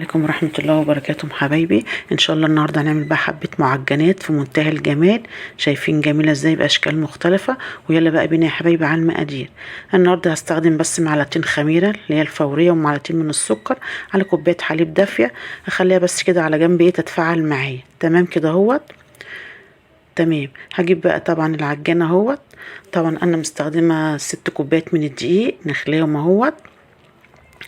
عليكم ورحمة الله وبركاته حبايبي. ان شاء الله النهاردة هنعمل بقى حبة معجنات في منتهى الجمال، شايفين جميلة ازاي باشكال مختلفة. ويلا بقى بينا يا حبايبي على المقادير. النهاردة هستخدم بس معلقتين خميرة اللي هي الفورية ومعلقتين من السكر على كوباية حليب دافية، هخليها بس كده على جنب ايه تتفاعل معايا. تمام كده اهوت. تمام. هجيب بقى طبعا العجانة اهوت. طبعا انا مستخدمة 6 كوبايات من الدقيق، نخليهم اهوت.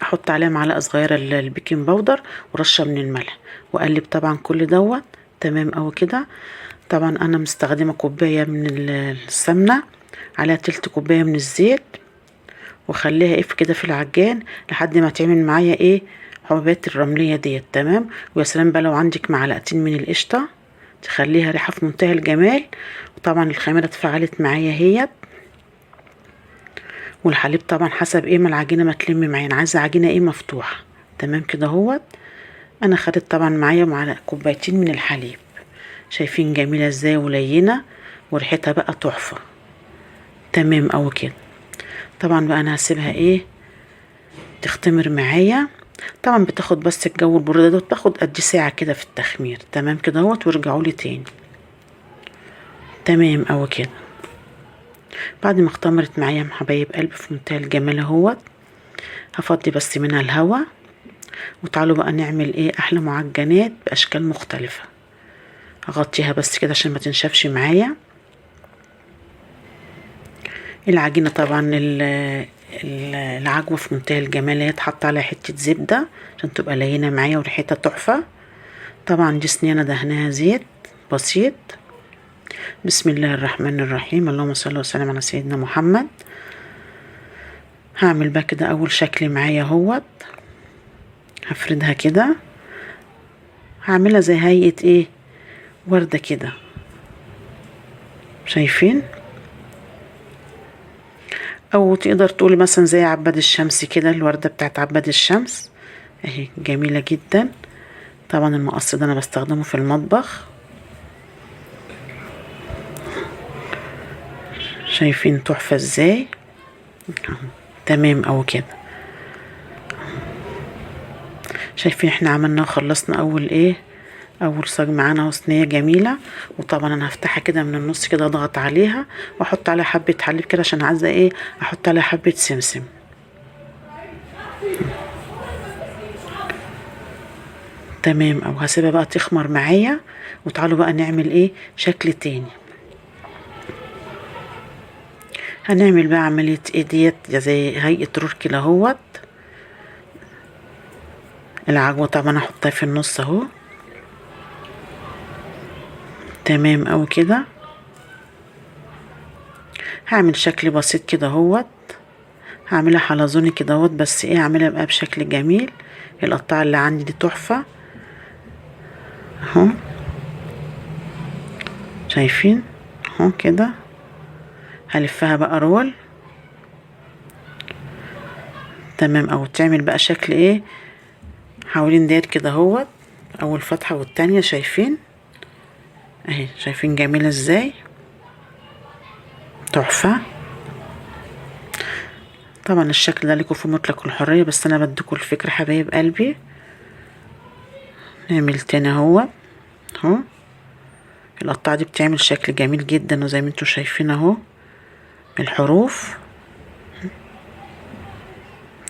احط عليها معلقه صغيرة ال baking powder ورشه من الملح، واقلب طبعا كل دوت. تمام اوي كده. طبعا انا مستخدمة كوباية من السمنة عليها تلت كوباية من الزيت، واخليها ايه كده في العجان لحد ما تعمل معايا ايه حبوبات الرملية ديت. تمام. ويا سلام بقى لو عندك معلقتين من القشطه تخليها ريحه في منتهى الجمال. وطبعا الخميره اتفعلت معايا اهيت، والحليب طبعا حسب ايه ما العجينة ما تلم معايا، انا عايزه عجينه ايه مفتوحة. تمام كده اهوت. انا خدت طبعا معايا معلقه كوبايتين من الحليب، شايفين جميلة ازاي ولينه وريحتها بقى تحفة. تمام اوي كده. طبعا بقى انا هسيبها ايه تختمر معايا. طبعا بتاخد بس الجو البرودة ده بتاخد قد ساعة كده في التخمير. تمام كده اهوت. وارجعوا لي تاني. تمام اوي كده. بعد ما اختمرت معايا يا حبايب قلبي في منتهى الجمال اهوت، هفضي بس منها الهوا. وتعالوا بقى نعمل ايه احلى معجنات باشكال مختلفة. هغطيها بس كده عشان ما تنشفش معايا العجينة. طبعا العجوه في منتهى الجمال اهي، اتحط عليها حتة زبدة عشان تبقى لينه معايا وريحتها تحفة. طبعا دي صينية انا دهناها زيت بسيط. بسم الله الرحمن الرحيم، اللهم صل وسلم على سيدنا محمد. هعمل بقى كده اول شكل معايا اهوت، هفردها كده، هعملها زي هيئة ايه وردة كده، شايفين؟ او تقدر تقولي مثلا زي عباد الشمس كده، الوردة بتاعت عباد الشمس اهي، جميلة جدا. طبعا المقص ده انا بستخدمه في المطبخ. شايفين تحفة ازاي؟ تمام او كده. شايفين احنا عملنا وخلصنا اول ايه اول صاج معانا اهو، صينية جميلة. وطبعا انا هفتحها كده من النص كده، اضغط عليها واحط عليها حبه حليب كده عشان عايزه ايه احط عليها حبه سمسم. تمام. او هسيبها بقى تخمر معايا. وتعالوا بقى نعمل ايه شكل تاني. هنعمل بقى عملية ايه ديت زي هيئة رور كده اهوت. العجوة طبعا هحطها في النص اهو. تمام اوي كده. هعمل شكل بسيط كده اهوت، هعملها حلزوني كده اهوت، بس ايه هعملها بقى بشكل جميل. القطعة اللي عندي دي تحفة اهو، شايفين اهو كده. هلفها بقى رول. تمام. او تعمل بقى شكل ايه حوالين داير كده اهوت، اول فتحة والتانية، شايفين اهي، شايفين جميلة ازاي تحفة. طبعا الشكل ده لكم في مطلق الحرية، بس انا بديكم الفكرة حبايب قلبي. نعمل تاني اهو اهو. القطعة دي بتعمل شكل جميل جدا، وزي ما انتم شايفين اهو الحروف.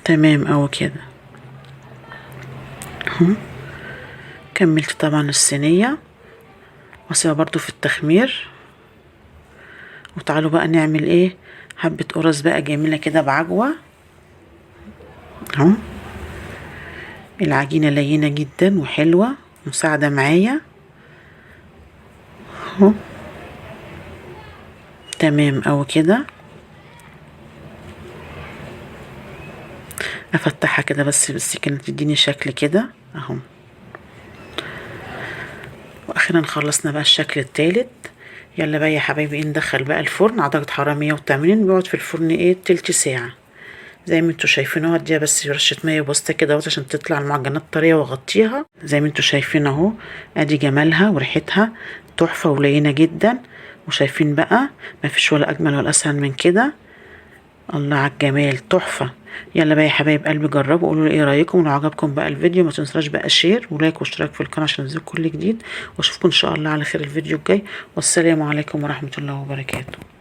تمام اوي كده اهو. كملت طبعا الصينية واسيبها برضو في التخمير. وتعالوا بقى نعمل ايه حبة قرص بقى جميلة كده بعجوة اهو. العجينة لينة جدا وحلوة مساعدة معايا اهو. تمام اوي كده. افتحها كده بس بالسكينة تديني شكل كده اهو. واخيرا خلصنا بقى الشكل الثالث. يلا بقى يا حبايبي ندخل بقى الفرن على درجة حرارة 180، بيقعد في الفرن ايه تلت ساعة زي ما انتوا شايفين اهو. اديها بس رشة مية بسيطة كده اهوت عشان تطلع المعجنات طرية، واغطيها زي ما انتوا شايفين اهو. ادي جمالها وريحتها تحفة ولينة جدا. وشايفين بقى مفيش ولا اجمل ولا اسهل من كده. الله على الجمال، تحفة. يلا بقى يا حبايب قلبي جربوا، قولوا لي ايه رايكم. ولو عجبكم بقى الفيديو ما تنساش بقى share و like واشتراك في القناة عشان انزل كل جديد، واشوفكم ان شاء الله على خير الفيديو الجاي. والسلام عليكم ورحمة الله وبركاته.